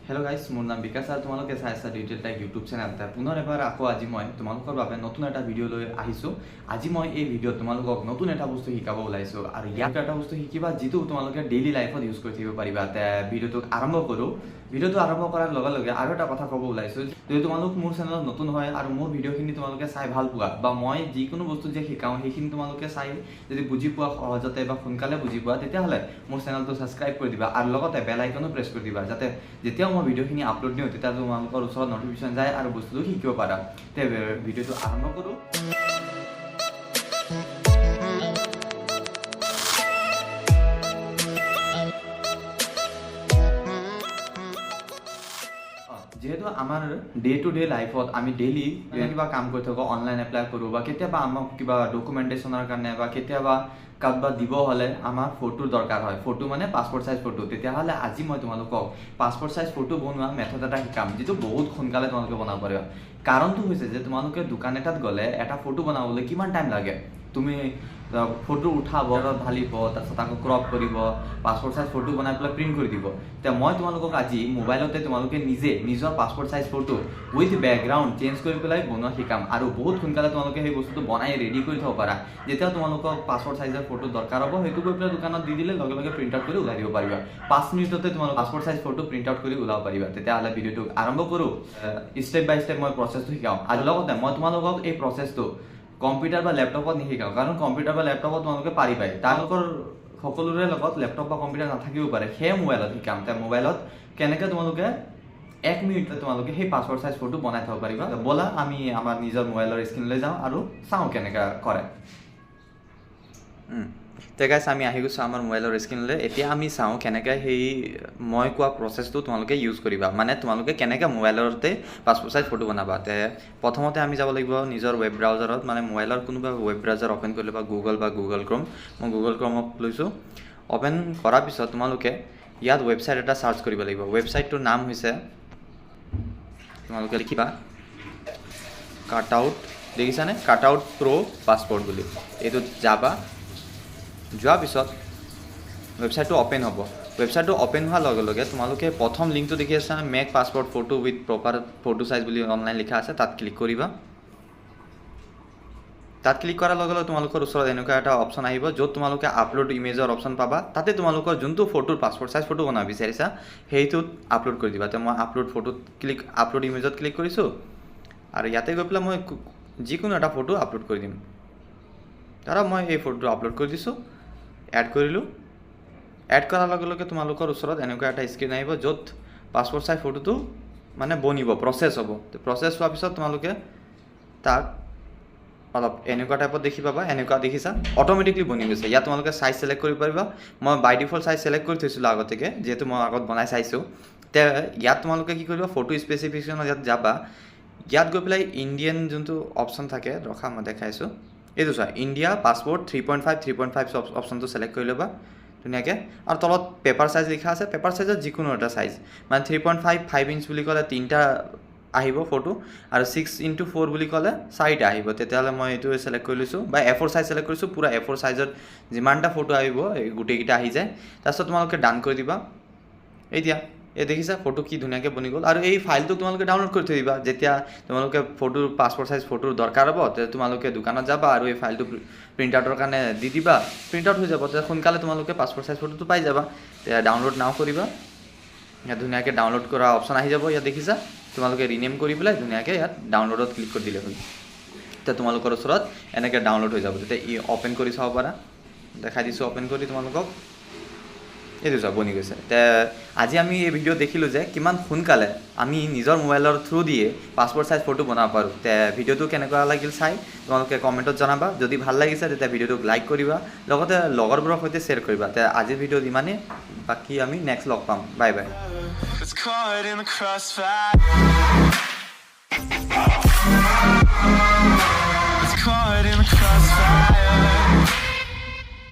Hello' guys, মোৰ নাম বিকাশ আৰু তোমালোকে চাই আছা ডিজিটেল টেক ইউটিউব চেনেল। পুনৰ এবাৰ আকৌ আজি মই তোমালোকৰ বাবে নতুন এটা ভিডিঅ' লৈ আহিছোঁ। আজি মই এই ভিডিঅ'ত তোমালোকক নতুন এটা বস্তু শিকাব ওলাইছোঁ আৰু ইয়াত এটা বস্তু শিকিবা যিটো তোমালোকে ডেইলি লাইফত ইউজ কৰি থাকিব পাৰিবা। তে ভিডিঅ'টোক আৰম্ভ কৰোঁ। ভিডিঅ'টো আৰম্ভ কৰাৰ লগে লগে আৰু এটা কথা ক'ব ওলাইছোঁ, যদি তোমালোক মোৰ চেনেলত নতুন হয় আৰু মোৰ ভিডিঅ'খিনি তোমালোকে চাই ভাল পোৱা বা মই যিকোনো বস্তু যে শিকাওঁ সেইখিনি তোমালোকে চাই যদি বুজি পোৱা সহজতে বা সোনকালে বুজি পোৱা, তেতিয়াহ'লে মোৰ চেনেলটো ছাবস্ক্ৰাইব কৰি দিবা আৰু লগতে বেল আইকনো প্ৰেছ কৰি দিবা, যাতে যেতিয়াও মই ভিডিঅ'খিনি আপলোড দিওঁ তেতিয়া তোমালোকৰ ওচৰত নটিফিকেশ্যন যায় আৰু বস্তুটো শিকিব পাৰা। তে ভিডিঅ'টো আৰম্ভ কৰোঁ। যিহেতু আমাৰ ডে টু ডে লাইফত আমি ডেইলি কিবা কাম কৰি থাকোঁ, অনলাইন এপ্লাই কৰোঁ বা কেতিয়াবা আমাক কিবা ডকুমেণ্টেশ্যনৰ কাৰণে বা কেতিয়াবা কাৰোবাক দিব হ'লে আমাৰ ফটোৰ দৰকাৰ হয়। ফটো মানে পাছপৰ্ট চাইজ ফটো। তেতিয়াহ'লে আজি মই তোমালোকক পাছপৰ্ট চাইজ ফটো বনোৱা মেথড এটা শিকাম, যিটো বহুত সোনকালে তোমালোকে বনাব পাৰিবা। কাৰণটো হৈছে যে তোমালোকে দোকান এটাত গ'লে এটা ফটো বনাবলৈ কিমান টাইম লাগে। তুমি ফটো উঠাব, ঢালিব, তাৰপিছত আকৌ ক্ৰপ কৰিব, পাছপৰ্ট চাইজ ফটো বনাই পেলাই প্ৰিণ্ট কৰি দিব। এতিয়া মই তোমালোকক আজি মোবাইলতে তোমালোকে নিজে নিজৰ passport size photo with background change কৰি পেলাই বনোৱা শিকাম আৰু বহুত সোনকালে তোমালোকে সেই বস্তুটো বনাই ৰেডি কৰি থ'ব পাৰা। যেতিয়া তোমালোকক পাছপৰ্ট চাইজৰ ফটো দৰকাৰ হ'ব, সেইটো গৈ পেলাই দোকানত দি দিলে লগে লগে প্ৰিণ্ট আউট কৰি ওলাই দিব পাৰিবা। 5 মিনিটতে তোমালোক passport size photo print out কৰি ওলাব পাৰিবা। তেতিয়াহ'লে ভিডিঅ'টো আৰম্ভ কৰোঁ। ষ্টেপ বাই ষ্টেপ মই প্ৰচেছটো শিকাওঁ আৰু লগতে মই তোমালোকক এই প্ৰচেছটো কম্পিউটাৰ বা লেপটপত নিশিকাওঁ, কাৰণ কম্পিউটাৰ বা লেপটপত তোমালোকে পাৰিবাই। তেওঁলোকৰ সকলোৰে লগত লেপটপ বা কম্পিউটাৰ নাথাকিব পাৰে, সেয়ে মোবাইলত শিকাম। তে মোবাইলত কেনেকৈ তোমালোকে 1 মিনিটতে তোমালোকে সেই পাছপৰ্ট চাইজ ফটো বনাই থ'ব পাৰিবা, ব'লা আমি আমাৰ নিজৰ মোবাইলৰ স্ক্ৰীণলৈ যাওঁ আৰু চাওঁ কেনেকৈ কৰে। তে গাইছ, আমি আহি গৈছোঁ আমাৰ মোবাইলৰ স্ক্ৰীণলৈ। এতিয়া আমি চাওঁ কেনেকৈ সেই মই কোৱা প্ৰচেছটো তোমালোকে ইউজ কৰিবা, মানে তোমালোকে কেনেকৈ মোবাইলতে পাছপৰ্ট চাইজ ফটো বনাবা। তে প্ৰথমতে আমি যাব লাগিব নিজৰ ৱেব ব্ৰাউজাৰত, মানে মোবাইলৰ কোনোবা ৱেব ব্ৰাউজাৰ অ'পেন কৰি ল'বা, গুগল বা গুগল ক্ৰম। মই গুগল ক্ৰমক লৈছোঁ। অ'পেন কৰাৰ পিছত তোমালোকে ইয়াত ৱেবছাইট এটা চাৰ্চ কৰিব লাগিব। ৱেবছাইটটোৰ নাম হৈছে, তোমালোকে লিখিবা কাট আউট, দেখিছানে, কাট আউট প্ৰ' পাছপৰ্ট বুলি। এইটোত যাবা। যোৱাৰ পিছত ৱেবছাইটটো অ'পেন হ'ব। ৱেবছাইটটো অ'পেন হোৱাৰ লগে লগে তোমালোকে প্ৰথম লিংকটো দেখি আছা, "Make passport photo with proper photo size" বুলি অনলাইন লিখা আছে, তাত ক্লিক কৰিবা। তাত ক্লিক কৰাৰ লগে লগে তোমালোকৰ ওচৰত এনেকুৱা এটা অপশ্যন আহিব, য'ত তোমালোকে আপলোড ইমেজৰ অপশ্যন পাবা। তাতে তোমালোকৰ যোনটো ফটোৰ পাছপৰ্ট চাইজ ফটো বনাব বিচাৰিছা, সেইটোত আপলোড কৰি দিবা। তো মই আপলোড ফটোত ক্লিক, আপলোড ইমেজত ক্লিক কৰিছোঁ আৰু ইয়াতে গৈ পেলাই মই যিকোনো এটা ফটো আপলোড কৰি দিম। ধৰা মই এই ফটোটো আপলোড কৰি দিছোঁ, এড কৰিলোঁ। এড কৰাৰ লগে লগে তোমালোকৰ ওচৰত এনেকুৱা এটা স্ক্ৰীণ আহিব, য'ত পাছপৰ্ট চাইজ ফটোটো মানে বনিব, প্ৰচেছ হ'ব। প্ৰচেছ হোৱাৰ পিছত তোমালোকে তাক অলপ এনেকুৱা টাইপত দেখি পাবা। এনেকুৱা দেখিছা, অট'মেটিকলি বনি গৈছে। ইয়াত তোমালোকে চাইজ ছিলেক্ট কৰিব পাৰিবা। মই বাই ডিফল্ট চাইজ ছিলেক্ট কৰি থৈছিলোঁ আগতীয়াকৈ, যিহেতু মই আগত বনাই চাইছোঁ। তে ইয়াত তোমালোকে কি কৰিবা? ফটো স্পেচিফিকেশ্যনত ইয়াত যাবা। ইয়াত গৈ পেলাই ইণ্ডিয়ান যোনটো অপশ্যন থাকে, ৰখা মই দেখাইছোঁ, এইটো চোৱা, India passport 3.5 3.5 অপশ্যনটো ছিলেক্ট কৰি ল'বা ধুনীয়াকৈ। আৰু তলত পেপাৰ চাইজ লিখা আছে। পেপাৰ চাইজত যিকোনো এটা চাইজ, মানে 3.5 5 ইঞ্চ বুলি ক'লে তিনিটা আহিব ফটো আৰু 6 ইণ্টু 4 বুলি ক'লে চাৰিটা আহিব। তেতিয়াহ'লে মই এইটো ছিলেক্ট কৰি লৈছোঁ বা এ ফ'ৰ চাইজ ছিলেক্ট কৰিছোঁ। পূৰা এ ফ'ৰ চাইজত যিমানটা ফটো আহিব, এই গোটেইকেইটা আহি যায়। তাৰপিছত তোমালোকে ডান কৰি দিবা। এতিয়া এই দেখিছা, ফটো কি ধুনীয়াকৈ বনি গ'ল। আৰু এই ফাইলটো তোমালোকে ডাউনলোড কৰি থৈ দিবা। যেতিয়া তোমালোকে ফটোৰ পাছপৰ্ট চাইজ ফটোৰ দৰকাৰ হ'ব, তেতিয়া তোমালোকে দোকানত যাবা আৰু এই ফাইলটো প্ৰিণ্ট আউটৰ কাৰণে দি দিবা। প্ৰিণ্ট আউট হৈ যাব, তেতিয়া সোনকালে তোমালোকে পাছপৰ্ট চাইজ ফটোটো পাই যাবা। তেতিয়া ডাউনলোড নাও কৰিবা। ইয়াত ধুনীয়াকৈ ডাউনলোড কৰা অপশ্যন আহি যাব। ইয়াত দেখিছা, তোমালোকে ৰিনেম কৰি পেলাই ধুনীয়াকৈ ইয়াত ডাউনলোডত ক্লিক কৰি দিলে হ'ল। তেতিয়া তোমালোকৰ ওচৰত এনেকৈ ডাউনলোড হৈ যাব। তেতিয়া ই অ'পেন কৰি চাব পাৰা। দেখাই দিছোঁ অ'পেন কৰি তোমালোকক। এইটো চোৱা, বনি গৈছে। তে আজি আমি এই ভিডিঅ' দেখিলোঁ যে কিমান সোনকালে আমি নিজৰ মোবাইলৰ থ্ৰু দিয়ে পাছপৰ্ট চাইজ ফটো বনাব পাৰোঁ। তে ভিডিঅ'টো কেনেকুৱা লাগিল চাই তোমালোকে কমেণ্টত জনাবা। যদি ভাল লাগিছে, তেতিয়া ভিডিঅ'টোক লাইক কৰিবা, লগতে লগৰবোৰৰ সৈতে শ্বেয়াৰ কৰিবা। তে আজিৰ ভিডিঅ'ত ইমানেই, বাকী আমি নেক্সট লগ পাম। Bye bye. It's caught in the crossfire.